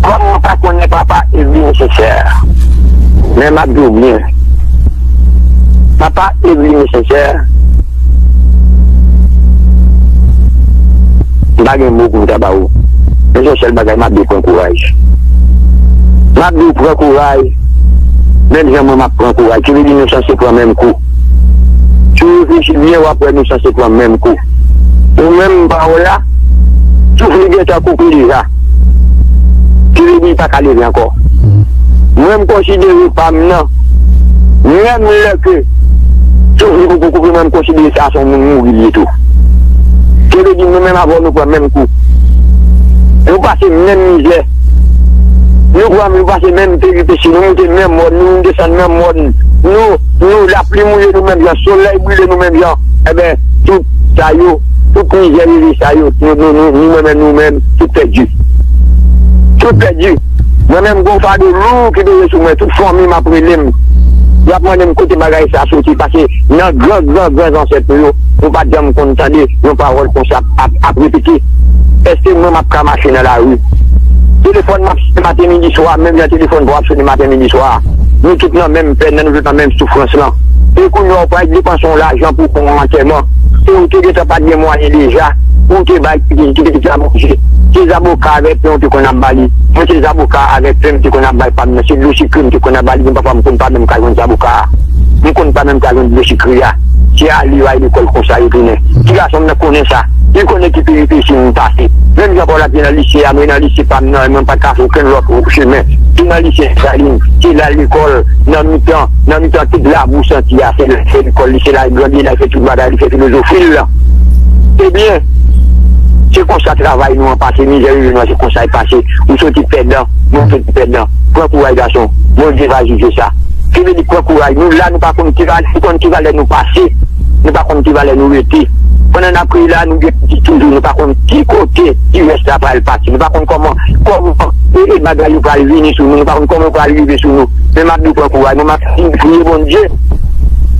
kòm mwen pa konnen papa Eveline Sincère, men m ap di w byen, papa Eveline Sincère, m pa gen mo pou m ta ba ou. Men se yon sèl bagay, m ap di w pran kouraj. M ap di w pran kouraj, menm jan mwen m ap pran kouraj. Ki vle di nou sanse pran menm kou. Si w reflechi byen, w ap wè nou sanse pran menm kou. Ou menm, pa w la, souf li gentan koupe deja. Ki vle di li pa ka leve ankò. Mwen, m konsidere pa m nan, menm lè ke souf li poko koupe, mwen, m konsidere sa se yon moun mouri li ye tou. Ki vle di nou menm avè w nou pran menm kou. Nou pase menm mizè. Nou pran, nou pase menm peripesi. Nou moute menm mòn, nou desann menm mòn. Nou, nou, lapli mouye nou menm jan, solèy brile nou menm jan. Enben, tout sa yo, tout mizè rele sa yo, nou, nou, nou, nou, mwen menm, nou menm, tout pèdi. Tout pèdi. Mwen menm, gon fado lou ki peze sou mwen, tout fanmi m ap rele m. Y ap mande m kote bagay sa soti, paske nan gran, gran, gran zansèt nou yo, nou pa t janm konn tande yon pawòl konsa ap, ap, ap repete. Èske mwen m ap ka mache nan lari? Telefòn m ap sone maten, midi, swa, menm jan telefòn pa w ap sone maten, midi, swa. Nou tout nan menm pèn nan, nou tout nan menm soufrans lan. E kounye a, w pral depanse yon lajan pou fè yon antèman. E ou te gentan pa t gen mwayen deja. Ou te bay ti pitit la manje. Se zaboka avèk pen ou te konn ap ba li. Mwen, se zaboka avèk pen m te konn ap bay pa m nan. Se dlo sikre m te konn ap ba li. Gen pafwa m konn pa menm ka jwenn zaboka a. M konn pa menm ka jwenn dlo sikre a. Se ale yo al lekòl konsa yo tounen. Ti gason m nan konnen sa. Li konnen ki peripesi m pase. Menm jan pa w la te nan lise a, mwen nan lise pa m nan, mwen pa t ka fè okenn lòt chemen. Se nan lise Desalin, se la lekòl, nan mitan, nan mitan tout labou santi a, se la fè lekòl li, se la l grandi, la l fè tout bagay, li fè filozofi l lan. Ebyen, se konsa travay nou an pase, mizè rive nou an, se konsa l pase. Ou soti pèdan, mwen soti pèdan. Pran kouraj gason, Bondye va jije sa. Ki vle di pran kouraj. Nou la, nou pa konn ki valè, nou konn ki valè nou pase. Nou pa konn ki valè nou rete. Pandan n ap kriye la, nou gen pitit toujou. Nou pa konn ki kote ti rès la pral pati. Nou pa konn kòman, kòman e, e bagay yo pral vini sou nou. Nou pa konn kòman yo pral rive sou nou. Men m ap di w pran kouraj. Mwen m ap kontinye priye Bondye.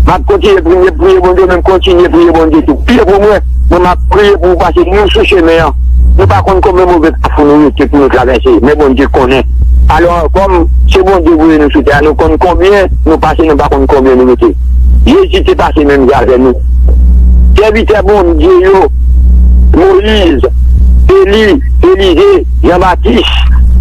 M ap kontinye priye, priye Bondye. Mwen kontinye priye Bondye tou. Priye pou mwen. Mwen m ap priye pou ou pase nou sou chemen an. Nou pa konn konbyen move kafou nou rete pou nou travèse, men Bondye konnen. Alò, kòm se Bondye voye nou sou tè a, nou konn konbyen nou pase, nou pa konn konbyen nou rete. Jezi te pase menm jan avè nou. Sèvitè Bondye yo, Moyiz, Eli, Elize, Jan Batis,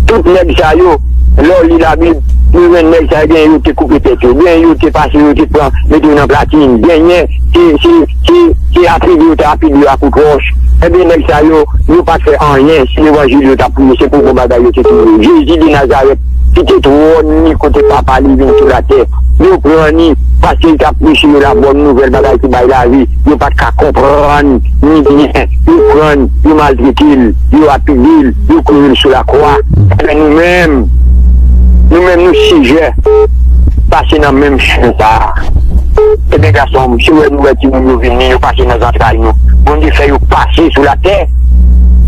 tout nèg sa yo, lè w li Labib, nou jwenn nèg sa yo, genyen yo te koupe tèt yo, genyen yo te pase, yo te pran, mete yo nan platin, genyen se, se, se, se apide yo te apide yo ak wout wòch. Ebyen, nèg sa yo, yo pa t fè anyen si levanjil yo t ap preche, se pou bon bagay yo te touye. Jezi de Nazarèt, kite twòn li kote Papa li vin sou latè. Yo pran li, paske li t ap preche yo la bòn nouvèl, bagay ki bay lavi, yo pa t ka konprann ni byen, yo pran l, yo maltrete l, yo lapide l, yo kloure l sou lakwa. Ebyen, nou menm, nou menm, nou sijè pase nan menm chemen sa a. Ebyen, gason m, si w wè nou wè timoun yo vini, yo pase nan zantray nou, Bondye fè yo pase sou latè.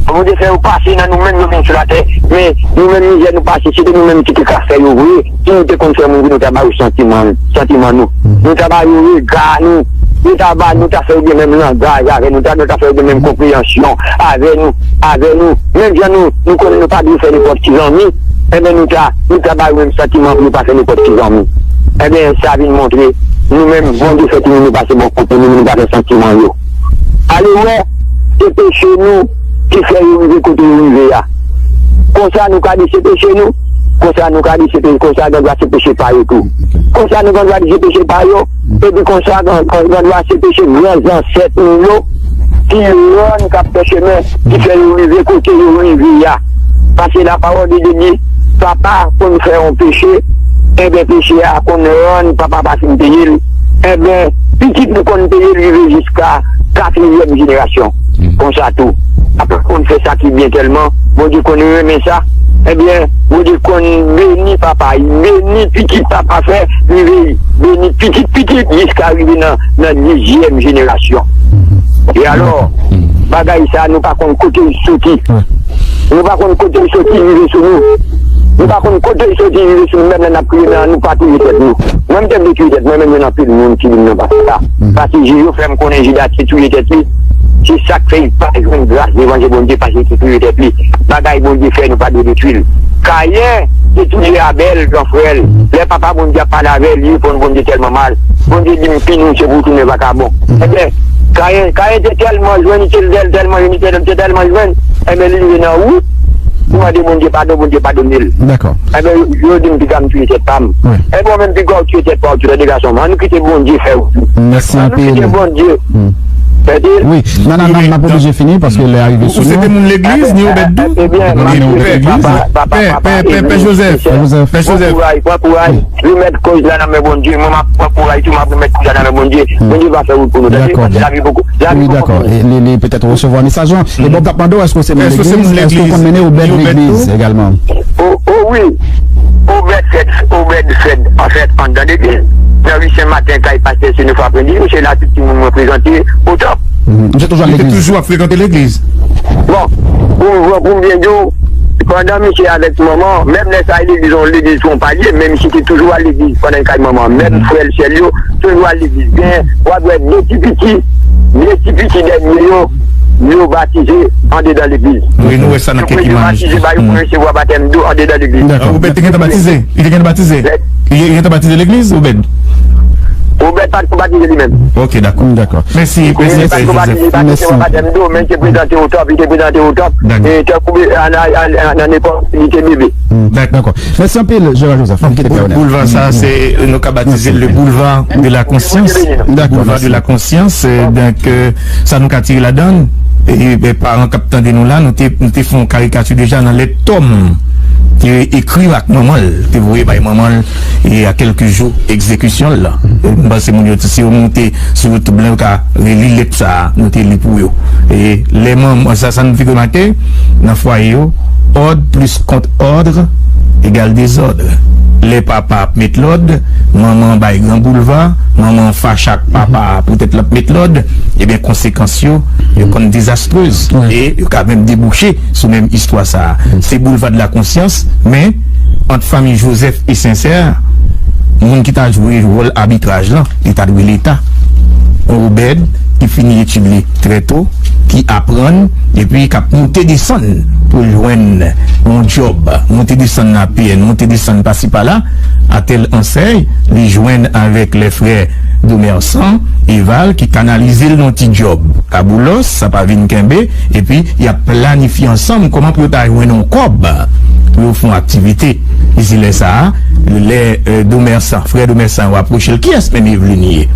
Bondye fè yo pase nan nou menm, yo vin sou latè. Men, nou menm, mizè nou pase, se te nou menm ki te ka fè yo vre. Si nou te konn fè moun vre, nou ta ba yo santiman, santiman nou. Nou ta ba yo rega nou. Nou ta ba, nou ta fè yo gen menm langaj avè nou, ta, nou ta fè yo gen menm konpreyansyon avè nou, avè nou. Menm jan nou, nou konnen nou pa dwe fè nenpòt ki zanmi, enben nou ta, nou ta ba yo menm santiman pou yo pa fè nenpòt ki zanmi. Enben, sa vin montre, nou menm, Bondye fè timoun nou pase bò kote nou, nou pa fè santiman yo. Ale wè, se peche nou ki fè yo rive kote yo rive a. Konsa nou ka di se peche nou, konsa nou ka di se peche, konsa gen dwa se peche pa yo tou. Konsa nou gen dwa di se peche pa yo, epi konsa gen, gen, gen dwa se peche gran zansèt nou yo, ki rann k ap fè chemen, ki fè yo rive kote yo rive a. Paske lapawòl de Dye di, papa konn fè yon peche, enben peche a konn rann papa pa fin peye l, enben pitit li konn peye l rive jiska katriyèm jenerasyon. Konsa tou, papa konn fè sa ki byen tèlman, Bondye konn renmen sa, ebyen, Bondye konn beni papa, beni pitit papa fè, rive beni pitit pitit, jiska rive nan, nan dizyèm jenerasyon. E alò, bagay sa, nou pa konn kote l soti. Nou pa konn kote l soti, rive sou nou. Nou pa konn kote l soti, rive sou nou, menm lè n ap kriye, men nou pa touye tèt nou. Mwen, m te vle touye tèt mwen, men gen anpil moun ki di m non, pa fè sa. Paske Jezi fè m konnen Jidas te touye tèt li. Se sa k fè li pa jwenn gras devan je Bondye, paske li te touye tèt li. Bagay Bondye fè, nou pa dwe detwi l. Kayen te touye Abèl, gran frè l. Lè papa Bondye ap pale avè l, li reponn Bondye tèlman mal. Bondye di m, "Pini w, se pou w tounen vakabon." Ebyen, Kayen, Kayen te tèlman jwenn, li te tèl-, tèlman jwenn, li te, te tèlman jwenn, ebyen, li rive nan wout pou mande Bondye padon, Bondye padone l. Dakò. Ebyen, yo di m, "Piga m touye tèt pa m." Wi. Ebyen, ou menm, piga w touye tèt pa w tou, tande gason m. Ann nou kite Bondye fè wout li. Mèsi anpil. Ann nou kite Bondye fè wout li. Wi, nan, nan, nan, n ap oblije fini paske lè a rive sou nou. Ou se te moun legliz, ni Obèd tou? Ebyen, m ap di pè, pè, pè, pè Jozèf. Pè Jozèf. Pè Jozèf. Pran kouraj, pran kouraj. Remèt koz la nan men Bondye. Mwen, m ap pran kouraj tou, m ap remèt koz la nan men Bondye. Bondye va fè wout pou nou, tande. Dakò. Paske lavi poko, lavi poko fini. Wi, dakò. E li, li petèt resevwa mesaj lan. E bon, m t ap mande w, èske w se moun legliz? Èske w konn mennen Obèd legliz egalman? O, o, wi. Obèd fèt, Obèd fèt, anfèt, anndan legliz. Nan ri Sen Maten, kay pastè Senofwa Prendi, se la tout timoun mwen prezante o top. Misye toujou al legliz. Li te toujou ap frekante legliz. Bon, pou, pou, pou m byen di w, pandan misye avèk manman, menm lè sa, legliz, yon legliz, yon palye, men misye te toujou al legliz pandan l kay manman. Menm frè l, sè l yo, toujou al legliz. Gen, w ap wè de ti piti, de ti piti dènye yo, yo batize andedan legliz. Wi, nou wè sa nan kèk imaj. Yo batize, ba yo resevwa batèm dlo andedan legliz. Dakò. Obèd te gentan batize? Li te gentan batize? Li, li gentan batize legliz, Obèd? Obèd pa t ko batize li menm. Ok, dakò. Dakò. Mèsi, mèsi, Pè Jozèf. Mèsi. Batèm dlo, men li te prezante o top, li te prezante o top. Dakò. E tankou, a, a, a, nan epòk, li te bebe. Dakò. Mèsi anpil, Jera Jozèf. Ann kite Boul-, Kayonè. Boulva sa, se, nou ka batize l le boulevard de la conscience. Dakò, mèsi. Boulevard de la conscience, euh, donk, euh, sa nou ka tire ladan l, e, e, paran k ap tande nou la, nou te, nou te fè yon karikati deja nan lèt Tòm te ekri ak manman l, te voye bay manman l, e a kèlke jou egzekisyon l la. E m panse moun yo, si yo moute sou YouTube la, yo ka reli lèt sa a, nou te li pou yo. E lè manman, sa, sa nou te remake, nan fwaye yo, òd plis kont òd egal dezòd. Lè papa ap met lòd, manman bay gran boulva, manman fache ak papa a poutèt l ap met lòd, ebyen, konsekans yo, yo konn dezastrez. Wi. E yo ka menm debouche sou menm istwa sa a. Se boulva de la konsyans, men ant fanmi Jozèf e Sensè, moun ki ta jwe wòl abitraj lan, li ta dwe Leta. Yon Obèd ki fini etid li trè to, ki aprann, epi k ap moute desann pou l jwenn yon djòb, moute desann nan A P N, moute desann pasi pala, atèl ansèy, li jwenn avèk lè frè Domersan, Eval, ki kanalize l nan ti djòb. Kaboulos, sa pa vin kenbe, epi y ap planifye ansanm kòman pou yo ta jwenn yon kòb pou yo fè yon aktivite. E se lè sa a, lè, euh, Domersan, frè Domersan yo apwoche l, kiyès menm Evelyn ye?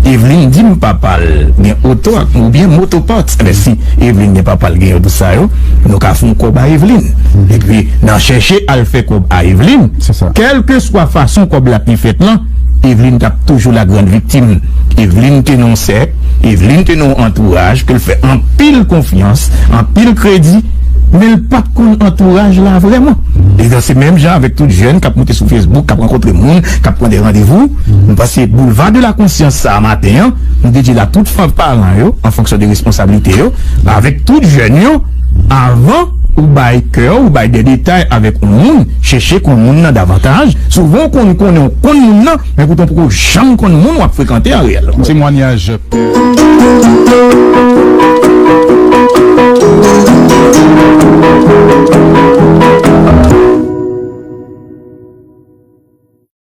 Evelyn di m papa l gen oto ak, oubyen moto parts. Enben, si Evelyn gen papa l gen tout sa yo, nou ka fè yon kòb a Evelyn. Epi, nan chèche al fè kòb a Evelyn, kèlkeswa fason kòb la ap fèt lan, Eveline t ap toujou la grande victime. Eveline te nan yon sèk, Eveline te nan yon antouraj ke l fè anpil konfyans, anpil kredi, men l pa t konn antouraj la vrèman. E dan se menm jan avèk tout jèn k ap moute sou Facebook, k ap rankontre moun, k ap pran de randevou, m panse boulva de la konsyans sa a maten an, m te di la tout fan paran yo, an fonksyon de responsablite yo, avèk tout jèn yo, avan ou bay kè w, ou bay de detay avèk yon moun, chèche konn moun nan davantaj. Souvan ou konn konnen ou konn moun nan, men poutan ou poko janm konn moun w ap frekante an reyèl. Temwanyaj.